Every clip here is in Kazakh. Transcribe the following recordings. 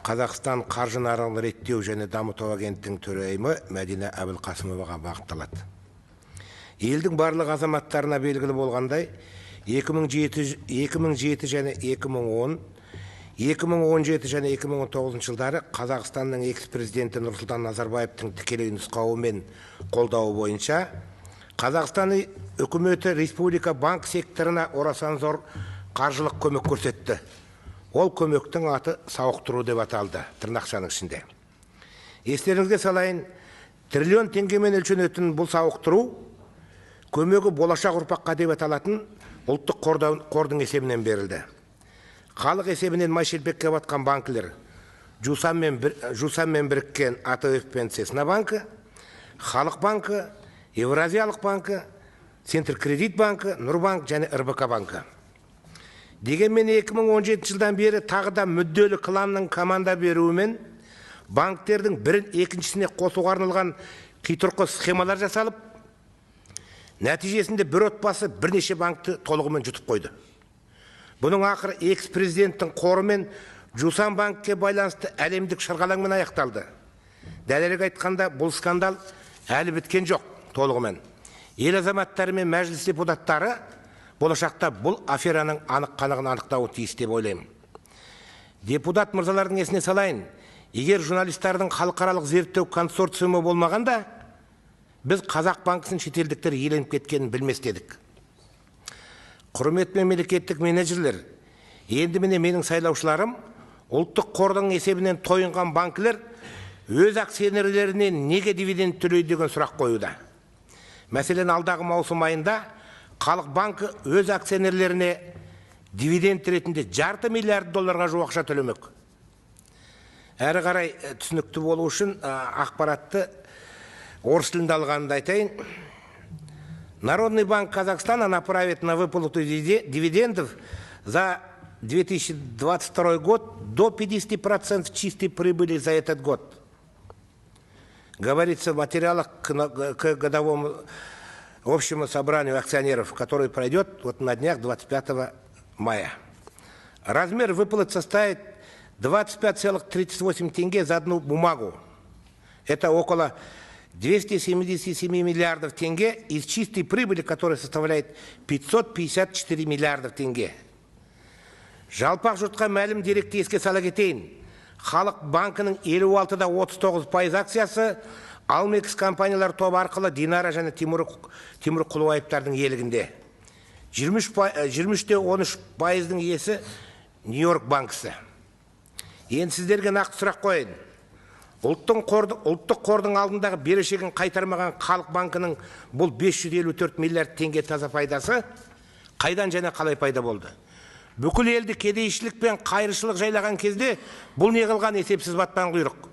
Қазақстан қаржы нарығын реттеу және дамыту агенттігінің төрайымы Мәдина Әбілқасымоваға бағытталады. Елдің барлық азаматтарына белгілі болғандай, 2007, 2007 және 2010, 2017 және 2019 жылдары Қазақстанның экс-президенті Нұрсұлтан Назарбаевтың тікелей нұсқауы мен қолдауы бойынша Қазақстан үкіметі республика банк секторына орасан зор қаржылық көмек көрсетті. Ол көмектің аты сауықтыру деп аталды, тырнақшаның ішінде. Естеріңізге салайын, триллион теңгемен өлшенетін бұл сауықтыру көмегі болашақ ұрпаққа деп аталатын ұлттық қордың есебінен берілді. Халық есебінен май шелпекке батқан банкілер Жусанмен біріккен АТФ пен Цесна банкі, Халық банкі, Евразиялық банкі, Центркредит банкі, Нұрбанк және РБК банкі. Дегенмен 2017 жылдан бері тағы да мүдделі кланның команда беруімен банктердің бірін екіншісіне қосуға арналған қитұрқы схемалар жасалып, нәтижесінде бір отбасы бірнеше банкті толығымен жұтып қойды. Бұның ақыры экс-президенттің қоры мен Жусан банкке байланысты әлемдік шырғалаңмен аяқталды. Дәлірек айтқанда, бұл скандал әлі біткен жоқ толығымен. Ел азаматтары мен мәжіліс депутаттары болашақта бұл афераның анық қанығын анықтауы тиіс деп ойлаймын. Депутат мырзалардың есіне салайын, егер журналистердің халықаралық зерттеу консорциумы болмағанда, біз Қазақ банкісін шетелдіктер иеленіп кеткенін білмес едік. Құрметті мемлекеттік менеджерлер, енді міне менің сайлаушыларым ұлттық қордың есебінен тойынған банкілер өз акционерлеріне неге дивиденд төлейді деген сұрақ қоюда. Мәселен, алдағы маусым айында Халық банкі өз акционерлеріне дивиденд ретінде жарты миллиард долларға жуық ақша төлемек. Әрі қарай түсінікті болу үшін ақпаратты орыс тілінде алғанымды айтайын. Народный банк Казахстана направит на выплату дивидендов за 2022 год до 50% чистой прибыли за этот год. Говорится в материалах к годовому общему собранию акционеров, который пройдет вот на днях 25 мая. Размер выплат составит 25,38 тенге за одну бумагу. Это около 277 миллиардов тенге из чистой прибыли, которая составляет 554 миллиардов тенге. Жалпақ жұртқа мәлім деректі еске сала кетейін. Халық банкінің 56,39% акциясы Алмекс компаниялар тобы арқылы Динара және Тимур Құлыбаевтардың иелігінде. 23,13%-дың иесі Нью-Йорк банкісі. Енді сіздерге нақты сұрақ қояйын. Ұлттық қордың алдындағы берешегін қайтармаған Халық банкінің бұл 554 миллиард теңге таза пайдасы қайдан және қалай пайда болды? Бүкіл елді кедейшілік пен қайыршылық жайлаған кезде бұл не қылған есепсіз батпан құйрық?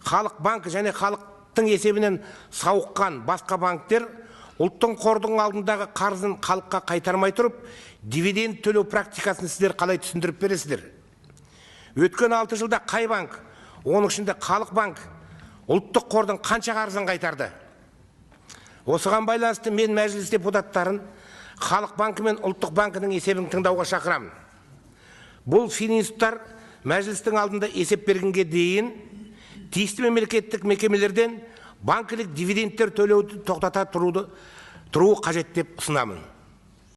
Халық банкі және халықтың есебінен сауыққан басқа банктер ұлттық қордың алдындағы қарызын халыққа қайтармай тұрып, дивиденд төлеу практикасын сіздер қалай түсіндіріп бересіздер? Өткен 6 жылда қай банк, оның ішінде Халық банк, ұлттық қордың қанша қарызын қайтарды? Осыған байланысты мен мәжіліс депутаттарын Халық банкі мен ұлттық банкінің есебін тыңдауға шақырамын. Бұл финансистар мәжілістің алдында есеп бергенге дейін тиісті мемлекеттік мекемелерден банкілік дивидендтер төлеуді тоқтата тұруы қажет деп ұсынамын.